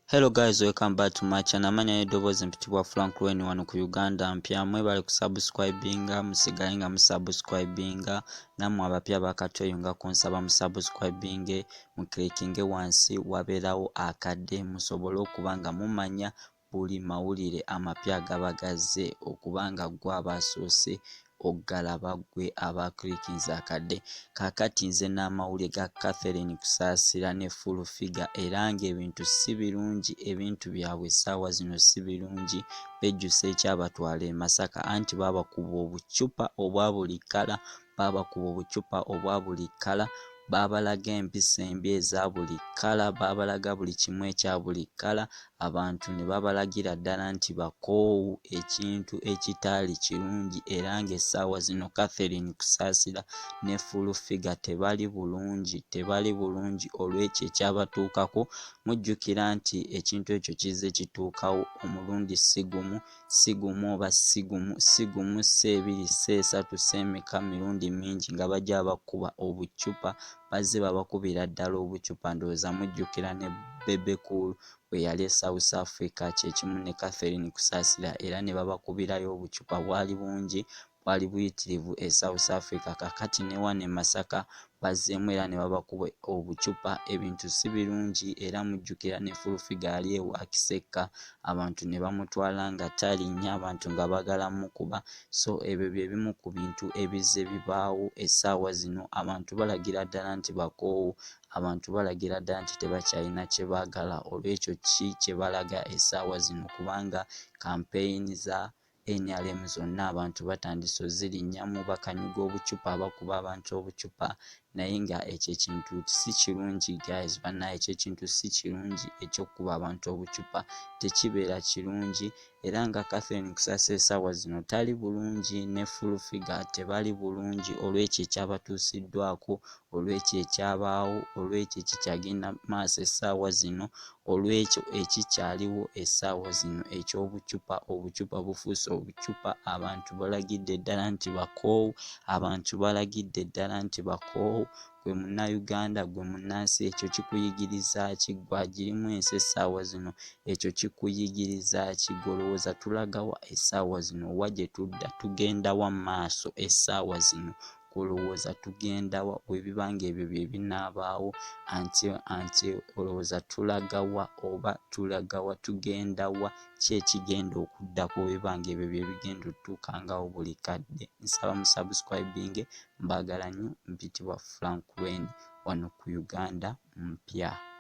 Hello guys, welcome back to my channel. Amanya n'eddoboozi mpitibwa Frank Lweni wano ku Uganda Mpya. Mwebale kusubscribinga, musigale nga musubscribinga. Nammwe abapya bakatweyungako, nsaba musubscribinge, muclickinge wansi wabeerawo akadde musobole okuba nga mumanya buli mawulire amapya agaba gazze, okuba nga ggwe abasoose okugalaba, ggwe abaclickinze akadde. Kaakati nze n'amawulire ga Catherine Kusaasira ne Full Figure, era ng'ebintu si birungi, ebintu byabwe essaawa zino si birungi. Bejjusa ekyabatwala e Masaka, anti baabakuba obucupa obwa buli kkala, baabakuba obucupa obwa buli kkala, baabalaga empisa embi eza buli kkala, baabalaga buli kimu ekya buli kkala. Abantu ne babalagira ddala nti bakoowu, ekintu ekitaali kirungi. Era ng'essaawa zino Catherine Kusaasira ne Full Figure tebali bulungi, tebali bulungi olw'ekyo ekyabatuukako. Mujjukira nti ekintu ekyo kizze kituukawo omulundi si gumu, si gumu oba si gumu, si gumu, si ebiri, si esatu, si emeka, mirundi mingi nga bajja bakuba obucupa, bazze babakubira ddala obucupa. Ndowooza mujjukira ne Bebe Cool bwe yali e South Africa, kyekimu ne Catherine Kusaasira, era ne babakubirayo obucupa, bwali bungi, bwali buyitirivu e South Africa. Kaakati ne wano e Masaka bazzeemu era ne babakuba obucupa. Ebintu si birungi. Era mujjukira ne Full Figure ali ewa Kisekka, abantu ne bamutwala nga talinnya, abantu nga baagala mmukuba. So ebyo bye bimu ku bintu ebizze bibaawo essaawa zino. Abantu balagira ddala nti bakoowu, abantu balagira ddala nti tebakyalina kye baagala olw'ekyo ki kye balaga essaawa zino, kubanga campaign za NRM zonna abantu batandise ozirinnyamu, bakanyuga obucupa, bakuba abantu obucupa, naye nga ekyo ekintu si kirungi. Guys, bannaye, ekyo ekintu si kirungi, eky'okkuba abantu obucupa tekibeera kirungi. Era nga Catherine Kusaasira essaawa zino tali bulungi, ne Full Figure tebali bulungi olw'ekyo ekyabatuusiddwako, olw'ekyo ekyabaawo, olw'ekyo ekikyagenda maaso essaawa zino, olw'ekyo ekikyaliwo essaawa zino eky'obucupa. Obucupa bufuuse obucupa. Abantu balagidde ddala nti bakoowu, abantu balagidde ddala nti bakoowu. Gwe Munnayuganda, gwe munnansi, ekyo kikuyigiriza ki? Ggwe agirimu ensi essaawa zino, ekyo kikuyigiriza ki? Ggwe olowooza tulaga wa essaawa zino? Wa gye tudda? Tugenda wa mu maaso essaawa zino? Olowooza tugenda wa bwe biba ng'ebyo bye binaabaawo? Anti olowooza tulaga wa oba tulaga wa, tugenda wa? Ki ekigenda okuddako bwe biba ng'ebyo bye bigenda otutuukangawo buli kadde? Nsaba musubscribinge, mbaagala nnyo. Mpitibwa Frank Lweni wano ku Uganda Mpya.